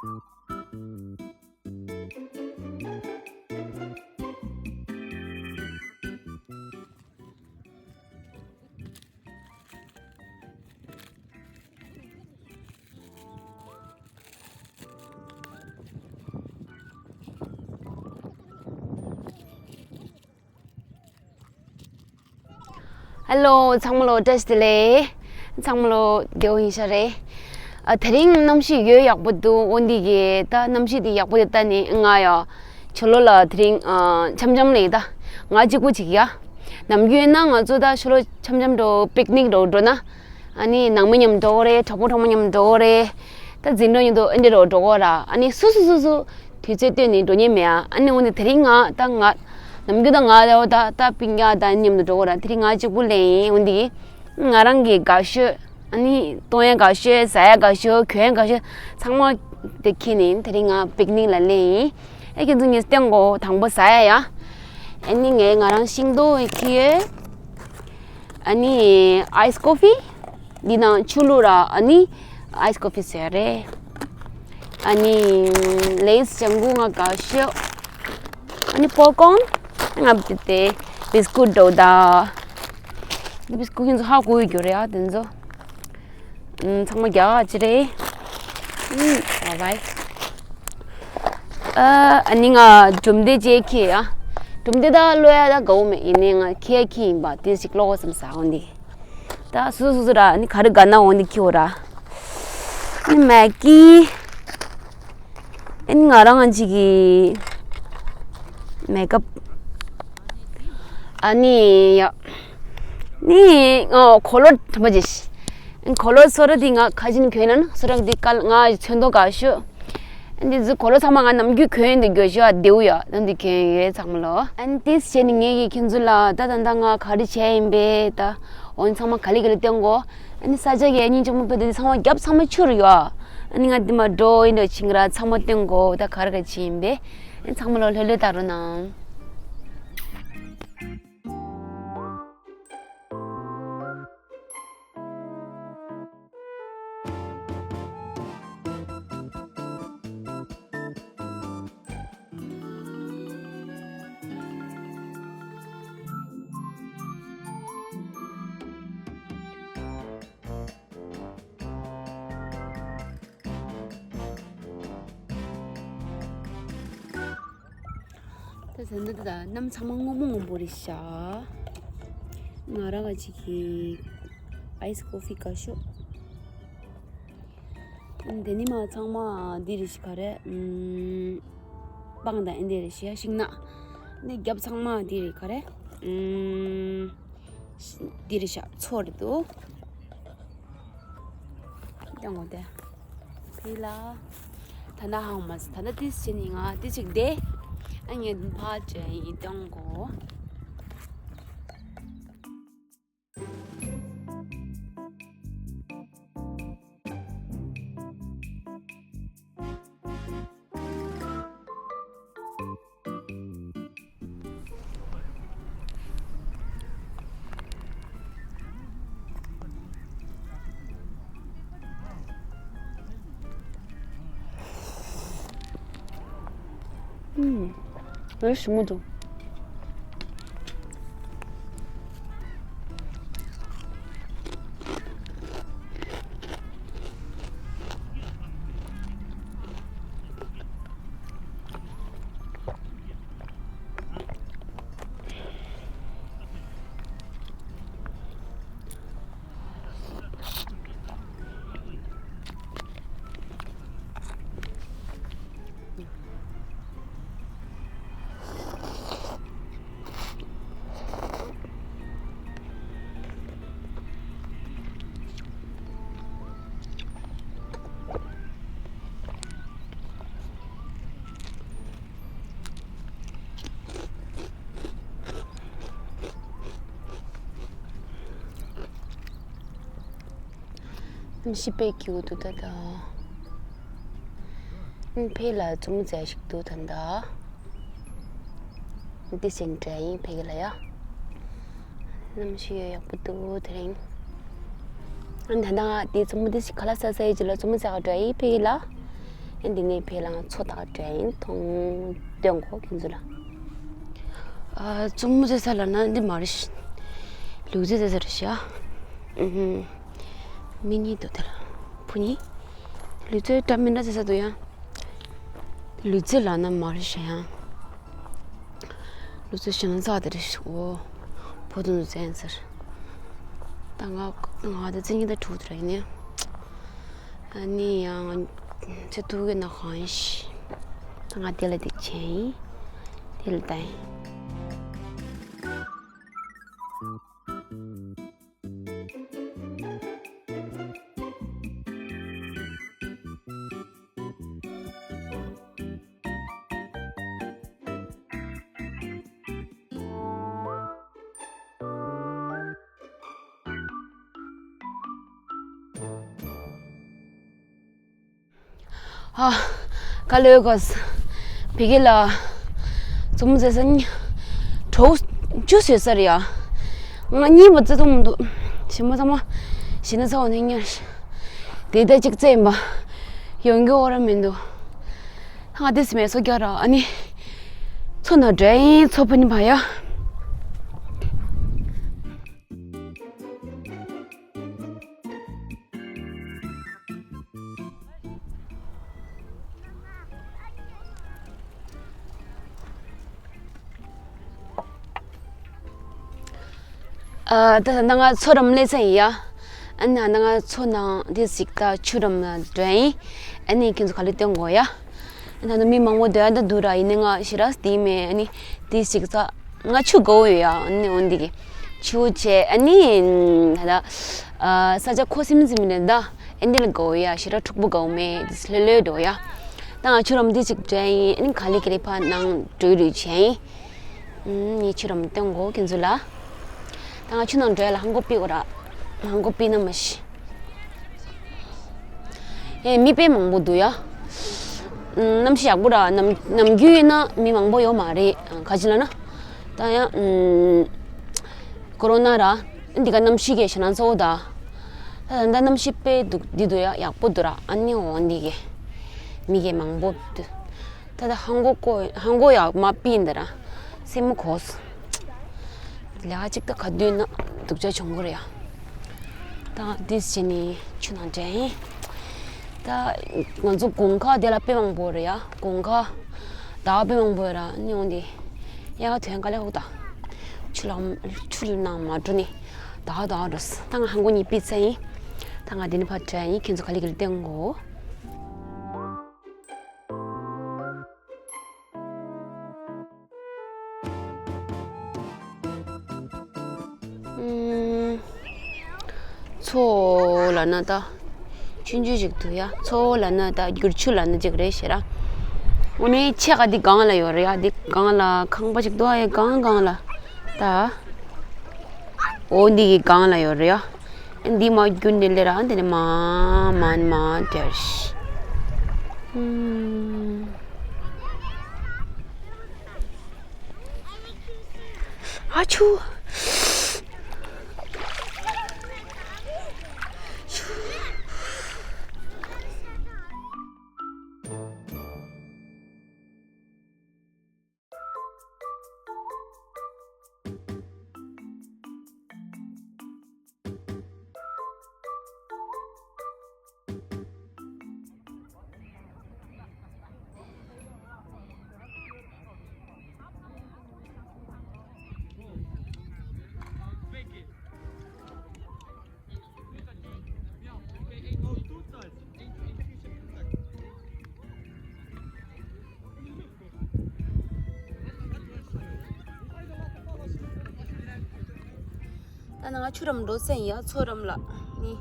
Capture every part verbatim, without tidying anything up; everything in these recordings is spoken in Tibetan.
ཧེ་ལོ། ཚང་མ་ལོ་བཀྲ་ཤིས་བདེ་ལེགས། ཚང་མ་ལོ་དགེ་བ་ཡིན་ཤག་རེད། ཨ། དེ་རིང་གནམ་གཤིས་ཡོད་ཡག་པོ་འདུག་འོ་འདི་གི་ད་གནམ་གཤིས་དེ་ཡག་པོ་དེ་ལྟ་ནས་ང་ཡ་ཕྱི་ལོགས་ལ་དེ་རིང་ཨ་འཆམ་འཆམ་ལས་ད་ང་གཅིག་པུ་ཅིག་ཡ། ནམ་རྒྱུན་ན་ང་ཚོ་ད་ཕྱི་ལོགས་འཆམ་འཆམ་འགྲོ། པིག་ནིག་འགྲོ་འགྲོ་ན། ཨ་ནི་ནང་མི་མཉམ་འགྲོ་གི་རེད། གྲོགས་པོ་གྲོགས་མོ་མཉམ་འགྲོ་གི་རེད། ད་འཛིན་གྲྭ་མཉམ་དུ་ཨེ་འདྲ་རོ་འགྲོ་གི་ར། ཨ་ནི་སུ་སུ་སུ་སུ་དུས་ཚོད་བཏོན་ནས་འགྲོ་མཁན་མེད་ཨ། ཨ་ནི་འོ་ནི་དེ་རིང་ང་ད་ང་ནམ་རྒྱུན་ད་ང་རེ་འོ་ད་ད་སྤུན་ཀྱག་ད་མཉམ་དུ་འགྲོ་གི་ར། དེ་རིང་ང་གཅིག་པུ་ལེན་ཡིན། འོ་འདི་ང་རང་གི་དགའ་ཤོས། ཨ་ནི་གཏོང་ཡ་དགའ་ཤོས། ཟ་ཡ་དགའ་ཤོས། གྱོན་ཡ་དགའ་ཤོས་ཚང་མ་དེ་ཁྱེར་ནས་དེ་རིང་ང་པིག་ནིག་ལ་སླེབས་ཡིན། ཨེ་ཁྱེད་ཚོ་ངས་སྟོན་གོ། དང་པོ་ཟ་ཡ་ཡ། ཨ་ནི་ངས་ང་རང་ཤིང་ཏོག་ཁྱེར་ཡོད། ཨ་ནི་ཨའི་སི་ཀོ་ཕི། འདི་ནང་ཆུ་བླུགས་ར། ཨ་ནི་ཨའི་སི་ཀོ་ཕི་ཟ་ཡ་རེད། ཨ་ནི་ལེ་སི་ལྗང་གུ་ང་དགའ་ཤོས། ཨ་ནི་པོབ་ཀོན། ང་དེ་དེ་བིས་ཀུད་འགྲོ་ད། འདི་བིས་ཀུད་ཁྱེད་ཚོ་ཧ་གོ་ཡོད་རྒྱུ་རེད་ཨ། དེ་ཚོ་ཨམ་ཚང་མ་རྒྱག་ཅི་རེད། ཨམ་བའི་བའི། ཨ་ཨ་ནི་ང་གྲུམ་འདེད་ཅེས་ཁྱེར་ཨ། གྲུམ་འདེད་ད་ཀློག་ཡ་ད་དགའ་བོ་མེད། ཡིན་ནའི་ང་ཁྱེར་ཁྱེར་ཡིན་པ་དེ་ཞིག་ཀློག་བསམ་ས་འོ་འདི། ད་སུ་སུ་སུ་ར་ནི་ག་རེ་དགའ་ན་འོ་ནི་ཁྱེར་འོ་ར། ནི་མེག་གི། ཨ་ནི་ང་རང་ཅིག་གི་མེག་ཨབ། ཨ་ནི་ཡ། ནི་ཨོ་གོས་ལོག་དྲན་པ་ཅིག་གོས་ལོག་སོ་ར་དེ་ང་ཁ་ཅིན་གྱོན་ན་ན་སོ་ར་དེ་ཀལ་ང་ཚོན་མདོག་དགའ་ཤོས། འདི་ཚོ་གོས་ལོག་ཚང་མ་ང་ནམ་རྒྱུན་གྱོན་ཡོད་འདི་གྱོན་ཤོག་ཨ་བདེའུ་ཡ་ད་འདི་གྱོན་ཡོད་ཚང་མ་ལོ། ཨ་ནི་ཏིས་བྱས་ནས་ངས་ཀྱིས་ཁྱེད་ཚོ་ལ་ད་ད་ད་ང་ག་རེ་བྱས་ཡིན་པས་ད་འོ་ཚང་མ་ག་ལེ་ག་ལེ་སྟོན་གོ། ཨ་ནི་ས་ཆ་གི་སྙིང་རྗེ་མོ་དཔེ་དེ་ཚང་མ་རྒྱབ་ཚང་མ་ཆུ་རུ་ཡོད་ཨ། ཨ་ནི་ང་འདི་མ་འགྲོ་ཡིན་འགྲོ་ཕྱིན་ར་ཚང་མ་སྟོན་གོ་ད་ག་རེ་ག་བྱས་ཡིན་པས། ཨ་ནི་ཚང་མ་ལོ་ལྷོད་ལྷོད་ལྟ་རོགས་གནང་། ད་ཟན་ད་ད་གནམ་ཚང་མ་སྔོན་པོ་སྔོན་པོ་རེད་ཤག་ང་རང་ག་ཅིག་གི་ཨའི་སི་ཀོ་ཕི་དགའ་ཤོས། དེ་ནི་མ་ཚང་མ་འདི་རེད་ཤག་ག་རེ། ཨམ། སྤང་དང་ཨེ་འདི་རེད་ཤག་ཤིང་ནགས། ནི་རྒྱབ་ཚང་མ་འདི་རེད་ག་རེ། ཨམ། འདི་རེད་ཤག་མཚོ་རེད་འདུག་སྟོན་གོ་དེ། ཕི་ལ། ད་ནི་ཧང་མ་སི་ད་ནི་ཏིས་བྱས་ནི་ང་ཏི་ཅིག་དེ། ཨ་ངས་ཕ་ཅན་ཡིན་སྟོན་གོ། ཨུམ། ཨེ་ཞིམ་པོ་འདུག་ཤི་པའི་ཀྱི་འུ་ཐུག་ད་ད། ཕེ་ལ་ཙུམ་ཙེ་ཞིག་ཏུ་ད་ད། འདི་སེང་འདྲ་ཡིན་ཕེ་ལ་ཡ། གནམ་གཤིས་ཡོད་ཡག་པོ་འདུག་དེ་རིང་། ད་ད་དེ་ཙུམ་འདི་ཞིག་ཁ་ལ་ས་ས་ཡི་ཅི་ལ་ཙུམ་ཙེ་འདྲ་ཡིན་ཕེ་ལ། ཨེ་འདི་ནས་ཕེ་ལང་མཚོ་དག་འདྲ་ཡིན་མཐོང་སྟོན་གོ་ཁྱོད་ཚོ་ལ། ཨ་ཙུང་མུ་ཟེ་ས་ལ་ན་འདི་མ་རེད། ལུག་རྫི་ཟེ་ས་རེད་ཤག་ཨུ་ཧུམ། མི་གཉིས་འདུག་དེ་ལ། བུ་གཉིས། ལུག་རྫི་འདྲ་མི་འདྲ་ཟེ་ས་འདུག་ཡ། ལུག་རྫི་ལ་ན་མ་རེད་ཤག་ཡ། ལུག་རྫི་ཞིང་ས་དེ་རེད་ཤག་འོ། བུ་དུང་ཟེ་ས་རེད། ད་ང་ང་དེ་ཙི་གཉིས་ད་དྲུག་དེ་ར་ཡིན་ནི། ཨ་ནི་ཡང་ཚེ་ཐུག་གི་ན་ཁང་ཡིན་ཤི། ད་ང་དེ་ལ་དེ་ཆེན་ཡིན། དེ་ལ་ད་ཡིན། ཨ། ཀ་ལོས་གོས། བི་གེ་ལ། ཙུམ་ཟེ་སན། གྲོགས་བཅུ་ཟེ་ས་རེད་ཡ། ང་གཉིས་མ་བརྩི་ཐུབ་མི་འདུག་ཞི་མ་ཚང་མ། ཞི་ན་ཚ་བ་ནས་ཉར། དེ་ལྟ་གཅིག་བཙལ་ཡིན་པ། ཡོང་རྒྱུ་འོ་ར་མི་འདུག་ང་དེ་སི་མེ་སོ་རྒྱ་ར་ཨ་ནི། མཚོ་ན་འདྲ་ཡིན་མཚོ་ཕུ་ནི་མ་ཡ། ཨ། ད་ད་ང་མཚོ་འགྲམ་སླེབས་ཚར་ཡིན་ཡ། ཨ་ནི་ད་ང་མཚོ་ནང་དེ་ཞིག་ད་ཆུ་འགྲམ་ན་འགྲོ་ཡིན། ཨ་ནི་ཁྱེད་ཚོ་ག་ལེ་སྟོན་དགོས་ཡ། ཨ་ནི་ད་མི་མང་པོ་སྡོད་ཡ་ད་འདུག་ར་ཡིན་ནི་ང་ཞེ་དྲག་བལྟས་མེད། ཨ་ནི་དེ་ཞིག་ད་ང་ཆུ་དགའ་བོ་ཡོད་ཡ། ཨ་ནི་འོན་འདི་གི་ཆུ་བྱས་ཨ་ནི་ད་ད་ས་ཆ་ཁོ་སིམ་སིམ་ནས་ད་ཨ་འདི་ལ་དགའ་བོ་ཡ། ཞེ་དྲག་འཁྲུག་པོ་དགའ་བོ་མེད། དེ་ལྷོད་ལྷོད་འགྲོ་ཡ། ད་ང་ཆུ་འགྲམ་དེ་ཞིག་འགྲོ་ཡིན། ཨ་ནི་ག་ལེ་ག་ལེ་ཕར་ནང་འགྲོ་རུ་བྱས་ཡིན། ངས་ཆུ་འགྲམ་སྟོན་གོ་ཁྱེད་ཚོ་ལ། ད་ང་ཆུ་ནང་འགྲོ་ཡ་ལ་ཧང་གོ་པི་གོ་ར། ཧང་གོ་པི་ན་མ་ཤི། ཨེ་མི་དཔེ་མང་པོ་འདུག་ཡ། གནམ་གཤིས་ཡག་པོ་ར། ནམ་ནམ་རྒྱུན་ཡིན་ན་མི་མང་པོ་ཡོད་མ་རེད། ག་ཅི་ལ་ན། ད་ཡང་ཀོ་རོ་ན་ར། འདི་ག་གནམ་གཤིས་ཀྱི་ཞེ་ན་གཙོ་བོ་ད། ད་ད་གནམ་གཤིས་དཔེ་འདུག་འདི་འདུག་ཡ། ཡག་པོ་འདུག་ར། ཨ་ནི་འོ་འདི་གི་མི་གི་མང་པོ་འདུག་ད་ལྟ་ཧང་གོ་ཀོ་ཧང་གོ་ཡག་མ་པི་འདི་ར། སེམས་མ་གོ་སོང་། ལས་ཀ་གཅིག་ད་ག་དུས་ན་སྡུག་ཅག་བྱུང་གི་རེད་ཡ། ད་འདི་བྱས་ནས་ཆུ་ནང་འདྲེན། ད་ང་ཚོ་དགུན་ཁ་དེ་ལ་དཔེ་མང་པོ་རེད་ཡ། དགུན་ཁ་ད་དཔེ་མང་པོ་ར་ཉོང་དེ་ཡ་ག་དོན་ག་ལེ་ཧོ་ད། ཆུ་ལ་ཆུ་ལ་ནང་མ་འགྲོ་ནས་ད་ད་འགྲོ་སོང་། ད་ང་ཧང་གོ་གཉིས་པི་ཚ་ཡིན། ད་ང་འདི་ནས་ཕར་འདྲེན་ཡིན། ཁྱེད་ཚོ་ག་ལེ་ག་ལེ་བསྟན་གོ། མཚོ་ལ་ན་ད། ཆུང་ཆུང་ཞིག་འདུག་ཡ། མཚོ་ལ་ན་ད་འགྱུར་ཆུ་ལ་ན་ཅིག་རེད་ཤེ་ར། འོ་ནི་ཆེ་ག་འདི་སྒང་ལ་ཡོད་རེད་ཡ། འདི་སྒང་ལ་ཁང་པ་ཞིག་འདུག་ཨ། ཡ་སྒང་སྒང་ལ་ད། འོ་འདི་གི་སྒང་ལ་ཡོད་རེད་ཡ། འདི་མ་རྒྱུན་ནས་ལེ་ར་འདི་ནས་མ་མ་མ་དེར། ཨ་ཆུ། ད་ནང་ཆུ་རམ་འགྲོ་ས་ཡིན་ཡ། མཚོ་རམ་ལ་ནི།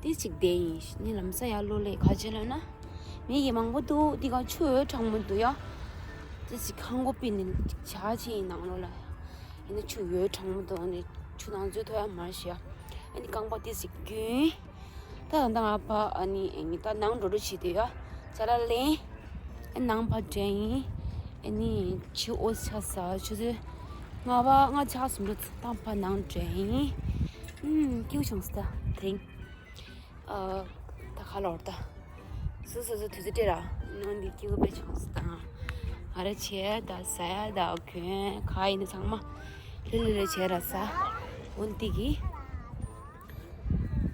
དེ་གཅིག་བསྡད་ཡིན་ནི། ལམ་ས་ཡར་ལོག་ལས་ག་བྱེད་ལབ་ན། མི་གི་མང་པོ་འདུག་འདི་ག་ཆུ་འོད་གྲང་མོ་འདུག་ཡ། དེ་གཅིག་ཧང་གོ་པི་ནི་ཇ་ཆེ་ཡིན་ནང་ལོགས་ལ། ཡིན་ན་ཆུ་འོད་གྲང་མོ་འདུག་ནི་ཆུ་ནང་འཛུལ་ཐུབ་ཡ་མ་རེད་ཤག་ཨ་ནི་རྐང་པ་དེ་གཅིག་རྒྱུན། ད་ད་ང་ཕ་ཨ་ནི་ཨ་ནི་ད་ནང་འགྲོ་འགྲོ་བྱེད་དུས་ཡ། ཇ་ལ་ལེན། ཨ་ནང་ཕ་དྲན་ཡིན། ཨ་ནི་ཆུ་འོ་ཆ་ས་ཆུ་ཚོད་ལྔ་པ་ལྔ་ཆ་སུམ་ཅུ་ད་ཕ་ནང་དྲན་ཡིན། ཨུམ་སྐྱིད་བྱུང་སི་ད་དེང་། ཨ་ད་ཁ་ལོར་ད། སོ་སོ་སོ་དུས་ཚོད་སྤྲད་ར། ནང་འདི་སྐྱིད་པོ་དཔེ་བྱུང་སོང་། ད་ང་ར་བྱས་ད་ཟ་ཡ་ད་གོན་ཁ་ཡིན་ན་ཚང་མ་ལྷོད་ལྷོད་ལྷོད་བྱས་ར་ཟ། འོ་འདི་གི་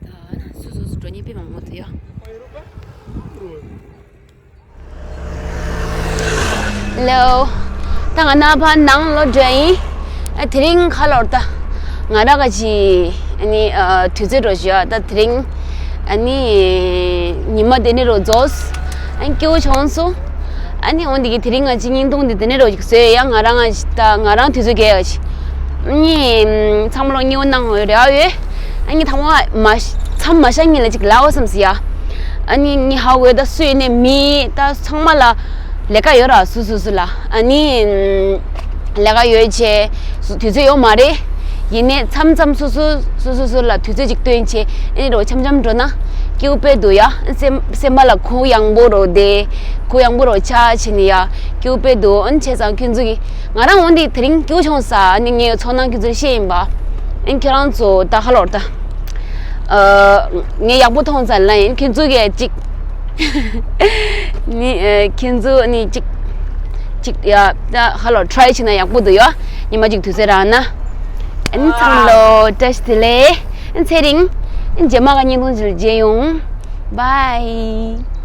ད་སོ་སོ་སོ་འགྲོ་ཉེན་དཔེ་མང་པོ་འདུག་ཡ། ལོ། ད་ང་ནང་ཕར་ནང་ལོག་འགྲོ་ཡིན། ཨ་དེ་རིང་ཁ་ལོར་ད། ང་ར་ག་ཅི། ཨ་ནི་ཨ་དུས་ཚོད་འགྲོ་ཞུ་ཡ་ད་དེ་རིང་། ཨ་ནི་ཉི་མ་དེ་ནི་རོ་རྫོགས། ཨ་ནི་སྐྱིད་པོ་བྱུང་སོང་། ཨ་ནི་འོན་ཏེ་གི་དེ་རིང་ང་ཅི་བརྙན་ཐུང་འདི་དེ་ནི་རོ་ཞིག་བཟོས་ཡ། ང་རང་ང་ཅི་ད་ང་རང་དུས་ཚོད་རྒྱས་ཡ་ཅི། ཨ་ནི་ཚང་མ་ལོ་སྙིང་པོ་གནང་ཡོད་རེ་བ་ཡོད། ཨ་ནི་ཐང་བ་མ་མཚམས་མ་བཞག་ཉིན་ལ་ཅིག་ལའོ་བསམ་སི་ཡ། ཨ་ནི་ངི་ཧ་གོ་ད་སུ་ཡིན་ནས་མི་ད་ཚང་མ་ལ་ལས་ཀ་ཡོད་ར་སུ་སུ་སུ་ལ། ཨ་ནི་ལས་ཀ་ཡོད་ཆེ་དུས་ཚོད་ཡོད་མ་རེད། ཡིན་ནས་མཚམས་མཚམས་སུ་སུ་སུ་སུ་སུ་ལ་དུས་ཚོད་ཅིག་སྟོན་ཆེ། ཨ་ནི་རོ་འཆམ་འཆམ་འགྲོ་ན་སྐྱིད་པོ་དཔེ་འདུག་ཡ། སེམས་སེམས་པ་ལ་གུ་ཡངས་པོ་རོ་དེ་གུ་ཡངས་པོ་རོ་ཆ་ཆེ་ནི་ཡ་སྐྱིད་པོ་དཔེ་འདུག་ཨ་ནི་བྱས་ཙང་ཁྱོད་ཚོ་གི་ང་རང་འོན་ཏེ་དེ་རིང་སྐྱིད་པོ་བྱུང་ས། ཨ་ནི་ངའི་ཚོར་སྣང་ཁྱོད་ཚོར་བཤད་ཡིན་པ། ཨ་ནི་ཁྱེད་རང་ཚོ་ད་ཧ་ལོར་ད། ཨ་ངས་ཡག་པོ་མཐོང་ཙང་ལ་ཡིན། ཁྱེད་ཚོ་གིས་ཅིག་ནི་ཨ་ཁྱེད་ཚོ་ནི་ཅིག་ཅིག་ཡ་ད་ཧ་ལོར་ཊ་རའི་བྱས་ན་ཡག་པོ་འདུག་ཡ། ཉི་མ་གཅིག་དུས་ཚོད་རག་ན། ཨ་ནི་ཚང་མ་ལོ་བཀྲ་ཤིས་བདེ་ལེགས། ཨ་ནི་ཚེ་རིང་། ཨ་ནི་རྗེས་མ་ག་བརྙན་ཐུང་ཅིག་ལ་མཇལ་ཡོང་། བྷའི།